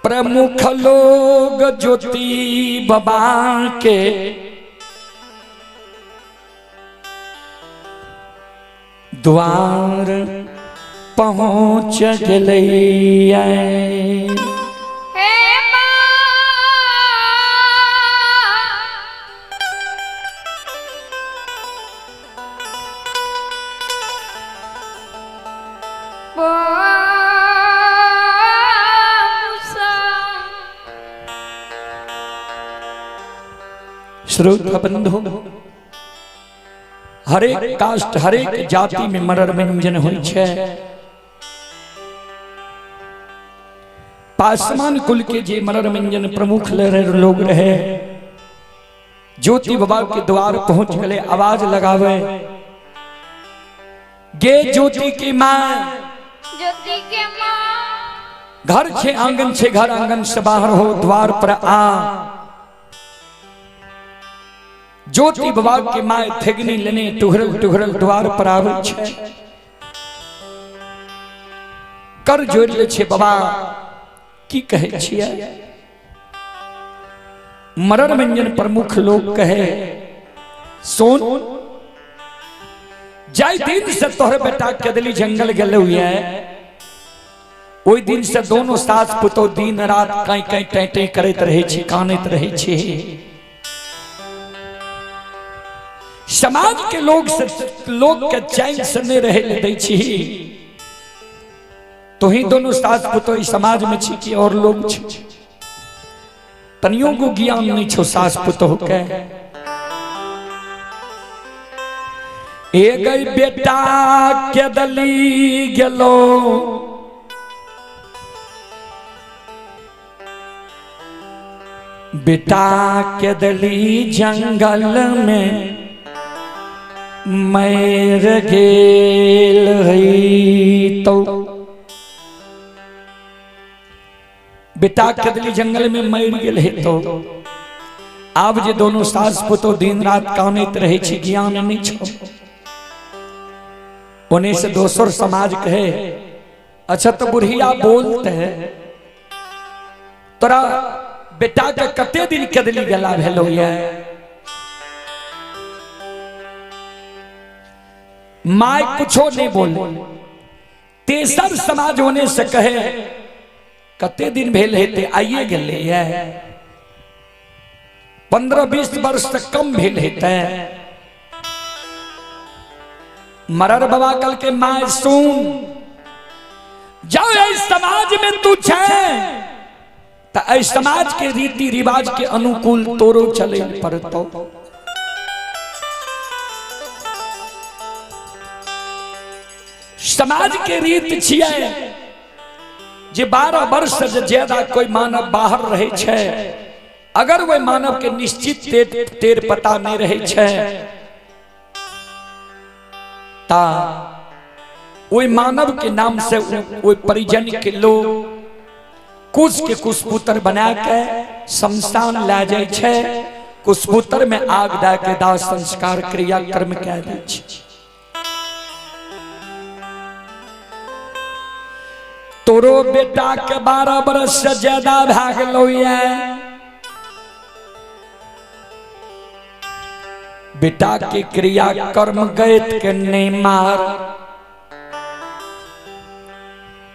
प्रमुख लोग ज्योति बाबा के द्वार पहुँच गेलैया। हे माँ, श्रोता बंधु, हरेक कास्ट हरेक जाति में मरर व्यंजन होइ छै। पासवान कुल के जे मरर व्यंजन प्रमुख लोग रहे, ज्योति बाबा के द्वार पहुंच गए, आवाज लगावे, गे ज्योति की मां, ज्योति के मां, घर छे आंगन छे, घर आंगन से बाहर हो, द्वार पर आ। ज्योति बाबा के my थेगनी लेने टुहरल टुहरल द्वार पर आवे छे, कर जोड़ ले छे बाबा, की कहे छियै? मरर व्यंजन प्रमुख लोग कहे, सोन जाय दिन से तोहर बेटा केदली जंगल गेले हुए, ओहि दिन से दोनों सास पुतोह दिन रात कहीं कहीं टैं टैं करैत रहे छी, कानैत रहे छी। समाज के लोग से लोग के चैन से नहीं रहे ले दै छी। तो ही दोनों सास पुतोह समाज में छी कि और लोग छी, तनियो को ज्ञान नहीं छो सास पुतोह के। ए गई बेटा केदली गेलो, बेटा केदली जंगल में मर गेल है। तो बेटा केदली जंगल में मर गेल है। तो आब जे दोनों सास पुतोह दिन रात कानैत रहे छी, ज्ञान नहीं छो। ओने से दोसर समाज कहे, अच्छा तो बुढ़िया बोलते है, तोरा बेटा के कते दिन केदली गेला भेलो ये? My कुछो नहीं बोले। तेसर समाज होने से कहे, कते दिन भेल हेते, आइए गेले ये, 15-20 वर्ष से कम भेल हेते। मरर बाबा कल के my सुन, जाओ इस समाज में तू छे त एहि समाज के रीति रिवाज के अनुकूल तोरो चले पड़तो। समाज के रीत छियै जे 12 वर्ष से ज्यादा कोई मानव बाहर रहे छै, अगर वह मानव के निश्चित तेर पता नहीं रहे छै, ता ओहि मानव के नाम से ओहि परिजन के लोग कुश के कुशपुत्र बना के शमशान ला जाय छै, कुशपुत्र में आग दए के दाह संस्कार क्रिया कर्म कए दै छै। तोरो बेटा के 12 बरस से ज्यादा भए गेलौ ये, बेटा के क्रिया कर्म गैत के नहीं मार,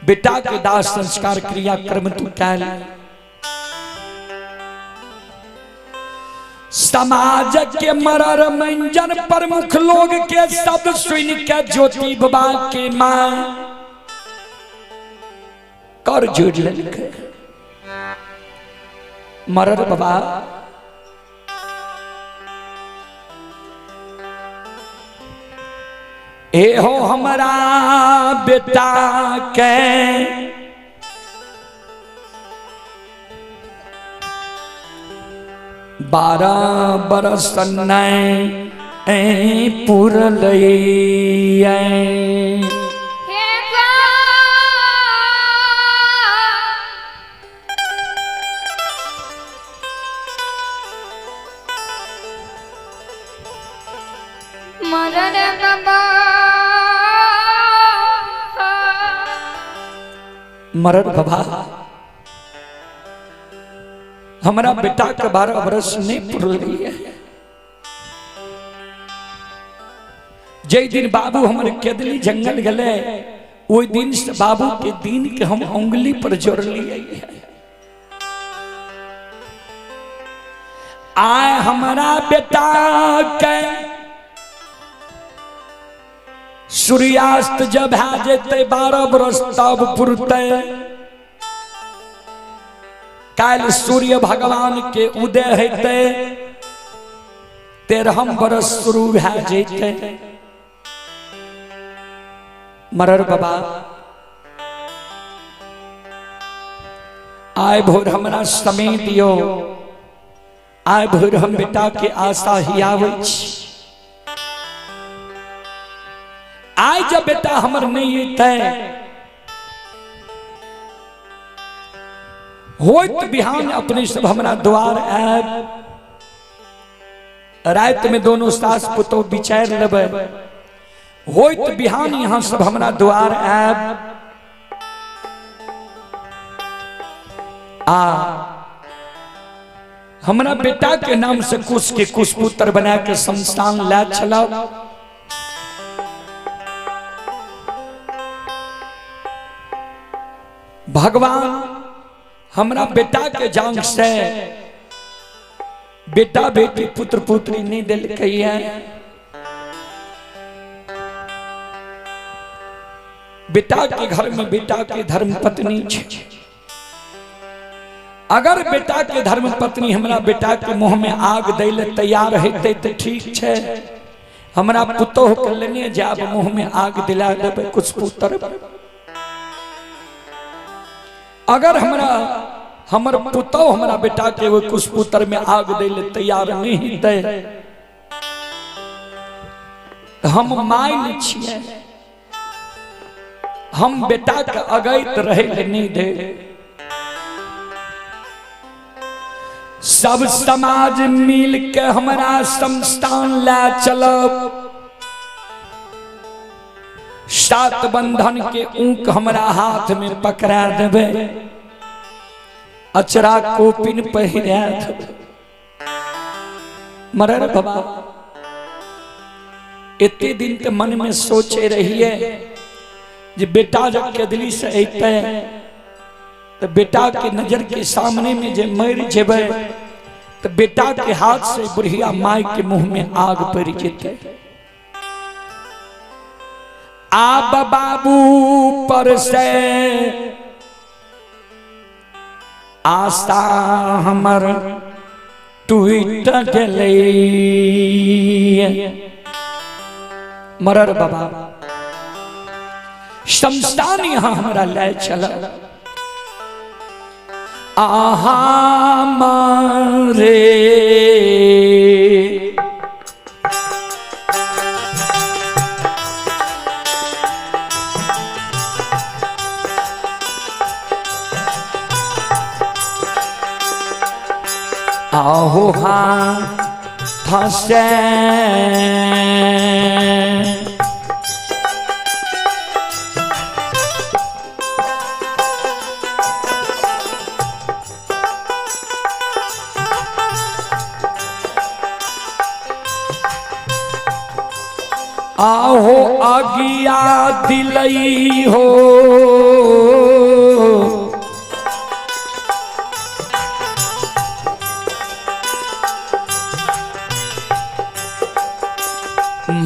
बेटा के दाह संस्कार क्रिया कर्म तू कैल। समाज के मरर मंजन प्रमुख लोग के शब्द सुन के ज्योति बाबा के मां कर जोड़ लेलकै। मरर बाबा ए हो हमारा बेटा के 12 बरस नहीं पुरलैया। मरर बाबा हमरा बेटा के 12 बरस नहीं पुरलिए। जै दिन बाबू हमर केदली जंगल गले ओहि दिन से बाबू के दिन के हम उंगली पर जोड़लिए। आय हमारा बेटा के सूर्यास्त जब भए जेतै 12 बरस तब पुरतै। काल्हि सूर्य भगवान के उदय हेतै 13 बरस शुरू भए जेतै। मरर बाबा आय भोर हमरा समय दियो, आय भोर हम बेटा के आशा हियाबै छी। आय जब बेटा हमर नहीं एतै होइत बिहान अपने सब हमरा द्वार आयब। रात में दोनों सास पुतोह विचार लेबै, होइत बिहान यहाँ सब हमरा द्वार आयब। आ हमरा बेटा के नाम से कुश के कुश पुत्र बना के शमशान ला चलाओ। भगवान हमरा बेटा के जान से बेटा बेटी पुत्र पुत्री नहीं दिलकै है। बेटा के घर में बेटा के धर्म पत्नी छे। अगर बेटा के धर्म पत्नी हमरा बेटा के मुंह में आग दै ले तैयार हेतै त ठीक छे, हमरा पुतोह के लेने जाब मुंह में आग दिला देबै कुछ पुत्र। अगर हमरा हमर पुतोह हमरा बेटा के वो कुछ पुत्र में आग दै ले तैयार नहीं हेतै हम my नहीं छियै, हम बेटा के अगैत रहे ले नहीं दे। सब समाज मिल के हमरा शमशान ला चलब, सात बंधन के ऊक हमरा हाथ में पकड़ा देबै, अचरा कोपिन पहिरा देबै। मरर बाबा एते दिन के मन में सोचे रहिए जे बेटा जब केदली से अइतै तो बेटा के नजर के सामने में जे मर जेबै तो बेटा के हाथ से बुढ़िया माय के मुंह में आग पड़ जेतै। आब बाबू पर से आशा हमर टूट गेलै। मरर बाबा शमशान यहाँ हमरा ले चल। आहा मारे आहो हाँ फंसे आहो आगिया दिलई हो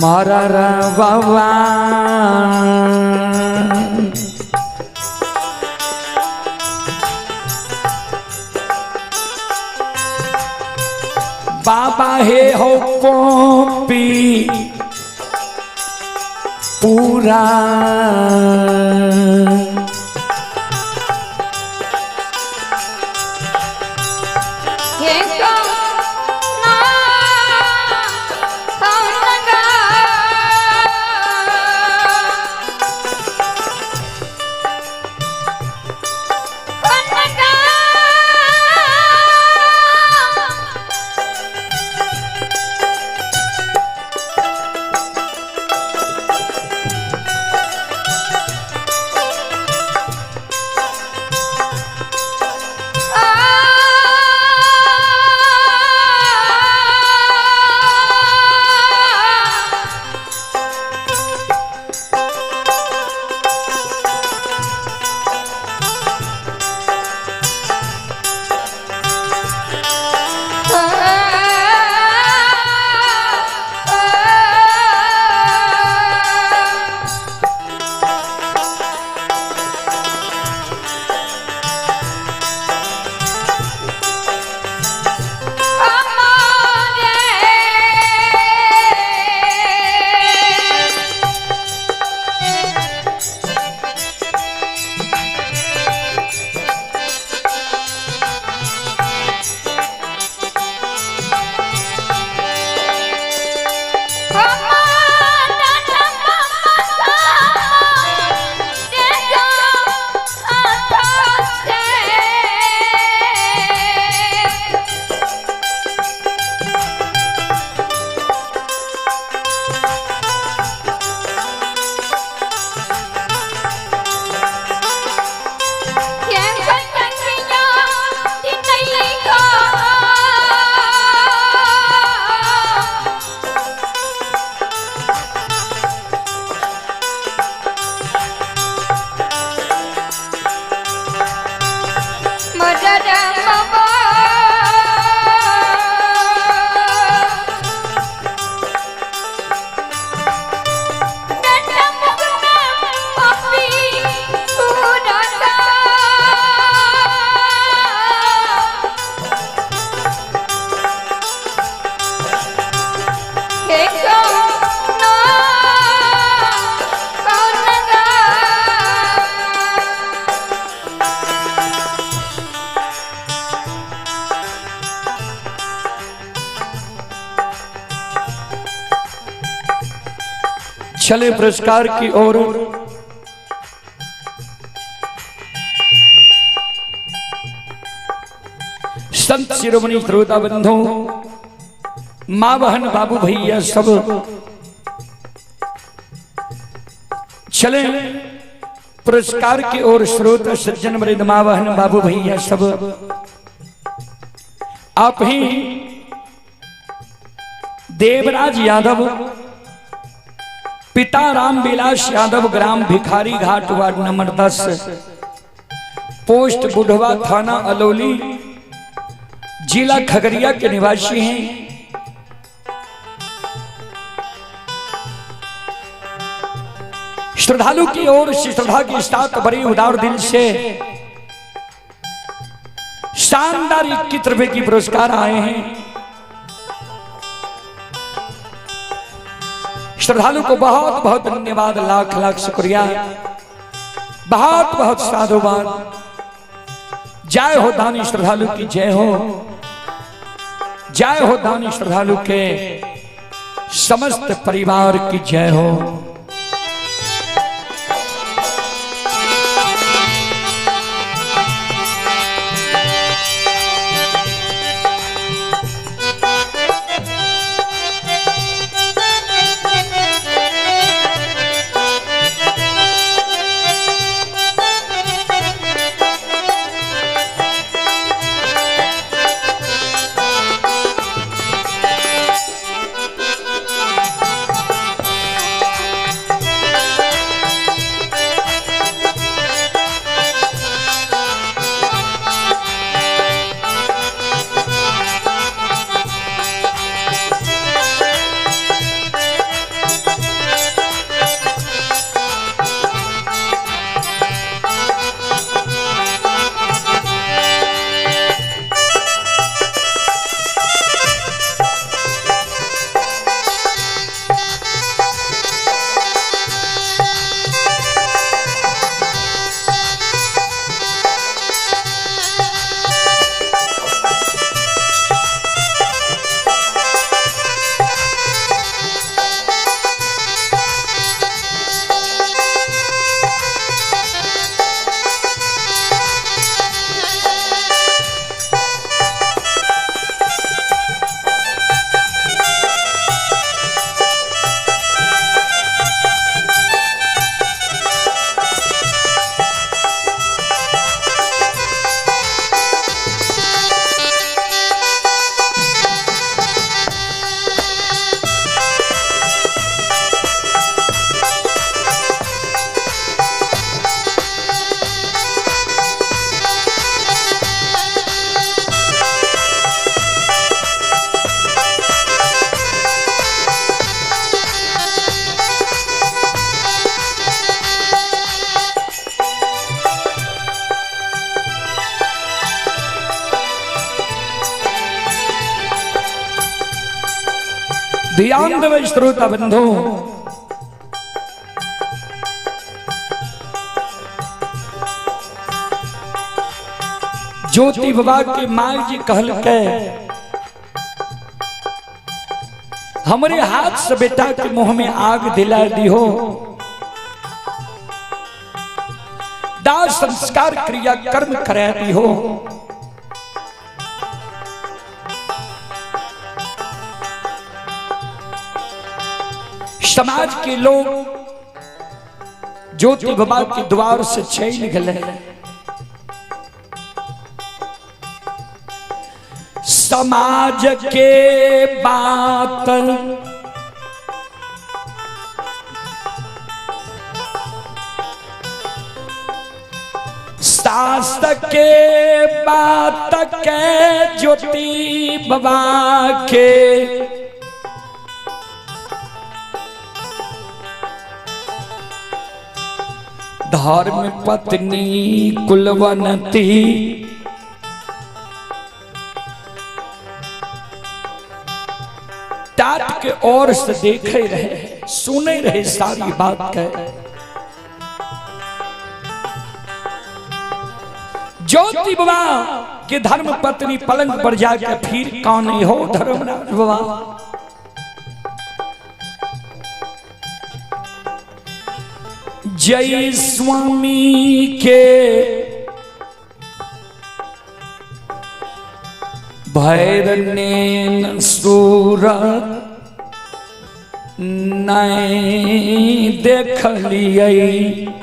मरर बाबा बाबा हे हो कॉपी पूरा करमवा। बेटा मुगना पापी सुरता। हे कौन कौन गा। चले पुरस्कार की ओर। संत शिरोमणि श्रोता बंधु, माँ बहन बाबू भैया सब चले पुरस्कार की ओर। श्रोता सज्जन वृद्ध माँ बहन बाबू भैया सब आप ही देवराज यादव, पिता राम विलास यादव, ग्राम भिखारी घाट, वार्ड नंबर 10, पोस्ट बुढ़वा, थाना अलौली, जिला खगड़िया के निवासी हैं। श्रद्धालु की ओर से श्रद्धा के साथ बड़े उदार दिल से शानदार 21 रुपए की पुरस्कार आए हैं। श्रद्धालु को बहुत बहुत धन्यवाद, लाख लाख शुक्रिया, बहुत बहुत साधुवाद। जय हो दानी श्रद्धालु की जय हो, जय हो दानी श्रद्धालु के समस्त परिवार की जय हो। ध्यान देवे श्रोता बंधु, ज्योति बाबा के माँ जी कहल के हमरे हाथ से बेटा के मुंह में आग दिला दी हो, दाह संस्कार क्रिया कर्म करा दी हो। समाज के लोग ज्योति बाबा के द्वार से चल गए। समाज के बात सास के बात के ज्योति बाबा के धर्म पत्नी कुलवंती टाट के ओर से देखे रहे, सुने रहे सारी बात के। ज्योति बाबा के धर्म पत्नी पलंग पर जाकर फिर कौन हो धर्मराज बाबा। जय स्वामी के भैरनेन सूरत नहीं देखलियै।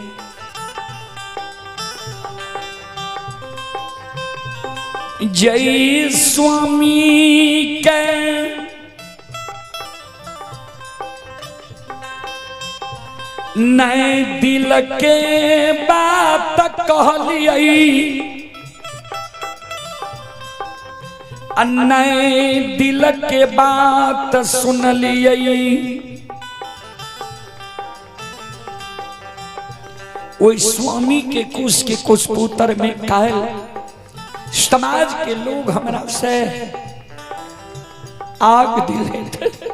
जय स्वामी के नहीं दिल के बात कहलियै, नहीं दिल के बात सुनलियै। ओहि स्वामी के कुश के कुश पुत्र में कायल समाज के लोग हमरा से आग दिले थे।